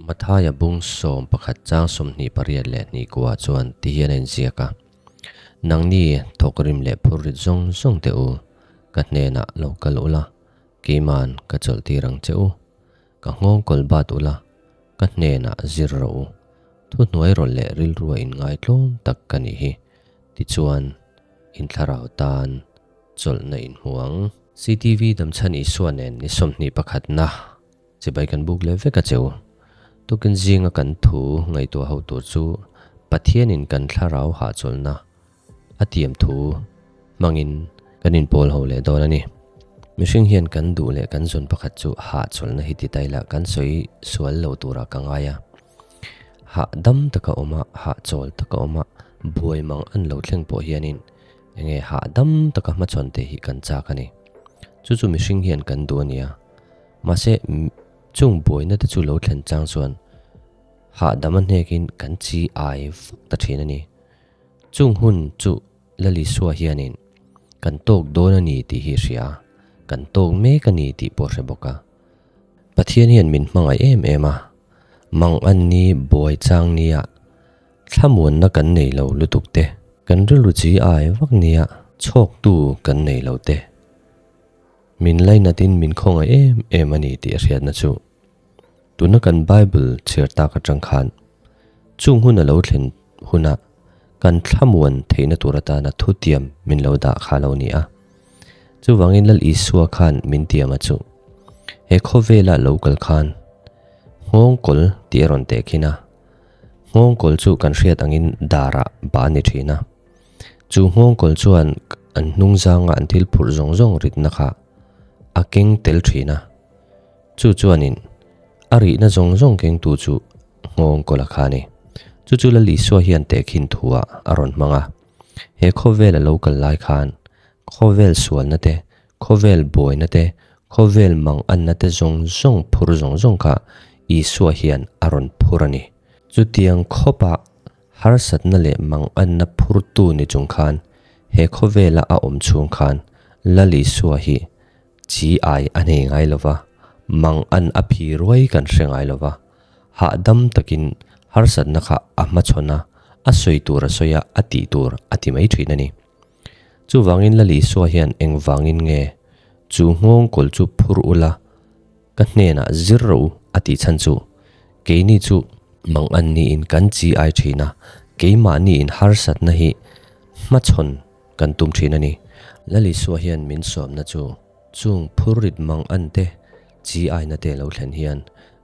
Mathaia bung 11 chang 28 leh hnih kuah chuan ti hian a inziak a, Nangni thawkrim leh phurrit zawng zawng teh u, ka hnenah lo kal ula, keiman ka chawlh tir ang che u. Ka nghawng kawl bat ula, ka hnenah zir rawh u. Thuhnuai rawlh leh rilrua inngaitlawm tak ka nih hi. Tichuan, in thlarau tan chawlhna in hmu ang. CTV Damchhan Isua nen ni 21 na chibai kan buk leh vek a che u. Tukin zinga kan thu ngaihtuah ho tur chu Pathianin kan thlarau hahchawlhna a tiam thu hmangin kan inpawl ho leh dawn a ni. Mihring hian kan duh leh kan zawn pakhat chu hahchawlhna hi ti ta ila kan sawi sual lo turah ka ngai a. Hah dam taka awm a, hah chawl taka awm a, buai mang an lo thleng pawh hianin enge hah dam taka hmachhawn te hi kan chak a ni. Chu chu mihring hian kan duh a nia. Mahse, chung buaina te chu lo thlen chang chuan hahdam a hnekin kan chi ai vak ta thin a ni. Chung hun chu Lalisua hianin kan tawk dawn a ni tih hi hria a, kan tawk mek a ni tih pawh hre bawk a. Pathian hian min hmangaih em em a, mang an ni buai chang nia thlamuanna kan nei lo lutuk te, kan rilru chi ai vak nia chhawktu kan nei lo te, min lainatin min khawngaih em em a ni tih a hriatna chu tuna kan Bible chhiar tak atang khan chung hun a lo thlen huna kan thlamuan theihna tur atana thutiam min lo dah kha lo ni a. Chuvangin Lal Isua khan min tiam a chu. He khawvela lo kal khan nghawngkawl tih a rawn teh khin a. Nghawngkawl chu kan hriat angin darah bah a ni thin a. Chu nghawngkawl chuan an hnung zanga an thil phurh zawng zawng ritna kha a keng tel thin a. Chu chuanin a rihna zawng zawng kengtu chu nghawngkawla kha a ni. Chu chu Lal Isua hian tehkhin thuah a rawn hmang a. He khawvel a lo kal lai khan khawvel sualna te, khawvel buaina te, khawvel manganna te zawng zawng phur zawng zawng kha Isua hian a rawn phur a ni. Chutiang khawpa harsatna leh manganna phurtu ni chung khan he khawvela a awm chhung khan Lal Isua hi chi ai a nei ngai lo va, mangan a phi ruai kan hre ngai lo va. Hahdam takin harsatna kha a hmachhawn a, a sawi tur a sawi a, a tih tur a ti mai thin a ni. Chuvangin Lal Isua hian engvangin nge chu nghawngkawl chu phur ula ka hnenah zir rawh u a tih chhan chu keini chu mangan niin kan chi ai thin a, keimahniin harsatna hi hmachhawn kan tum thin a ni. Lal Isua hian min sawmna chu chung phurrit mangan te chi aina te lo thlen hian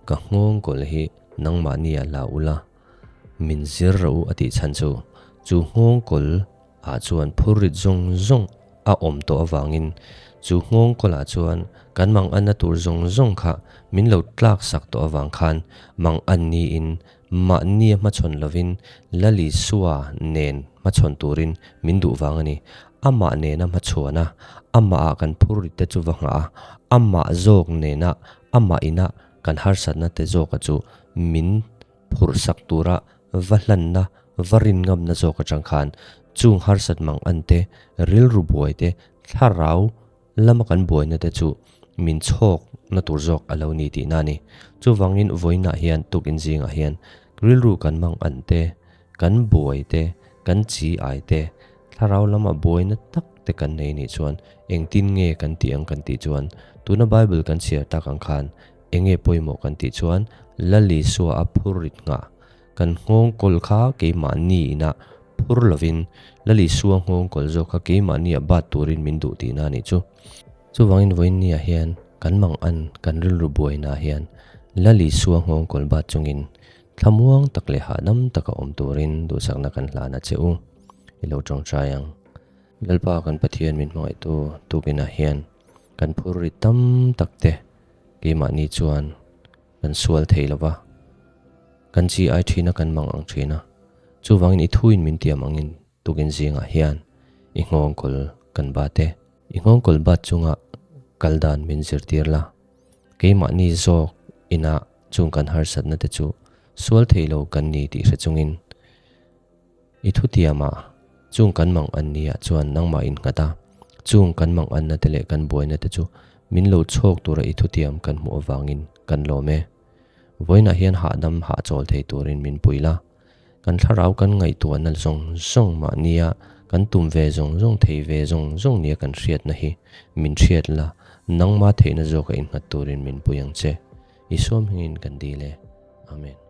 ka nghawngkawl hi nangmahnia la ula min zir rawh u a tih chhan chu chu nghawngkawl ah chuan phurrit zawng zawng a awm tawh avangin chu nghawngkawlah chuan kan manganna tur zawng zawng kha min lo tlak sak tawh avang khan mangan niin mahnia hmachhawn lovin Lalisua nen hmachhawn turin min duh vang a ni. Amah nena hmachhuan a, amahah kan phurrit te chu va nghah a, amah zawk nena amah ina kan harsatna te zawka chu min phurhsak tura va hlanna, va rin ngamna zawk atang khan chung harsat mang an te, rilru buai te, thlarau lama kan buaina te chu min chhawk na tur zawk a lo ni tihna a ni. Chuvangin vawiinah hian tukin zingah hian rilru kan mang an te, kan buai te, kan chi ai te, thlarau lama buaina tak te kan nei nih chuan engtin nge kan tih ang kan tih chuan tuna Bible kan chhiar tak ang khan Enge pawimawh kan tih chuan Lal Isua a phur rit nghah. Kan nghawngkawl kha keimahni inah phur lovin Lal Isua nghawngkawl zawk kha keimahnia bat turin min duh tihna a nih chu. Chuvangin vawiinniah hian kan mangan kan rilru buainaah hian Lal Isua nghawngkawl bat chungin thlamuang tak leh hahdam taka awm turin duhsakna kan hlan a che u. I lo tawngtai ang. Lalpa kan Pathian min hmangaihtu tukinah hian kan phur rit tam tak te Keimahni chuan kan sual thei lo va, kan chi ai thin a, kan mang ang thin a. Chuvangin i thuin min tiam angin tukin zingah hian i nghawngkawl kan bat e. I nghawngkawl bat chunga kal dan min zirtir la. Keimahni zawk inah chung kan harsatna te chu sual thei lo kan ni tih hre chungin i thutiamah chung kan mang an nia chuan nangmah innghat a, chung kan mang anna te leh kan buaina te chu min lo chhawk tura i thutiam kan hmuh avangin kan lawm e. Vawiinah hian hahdam hahchawl thei turin min pui la. Kan thlarau kan ngaihtuahna zawng zawng mahnia kan tum ve zawng zawng thei ve zawng zawng nia kan hriatna hi min hriat la, nangma theihna zawka innghat turin min pui ang che. Isua hmingin kan dil e. Amen.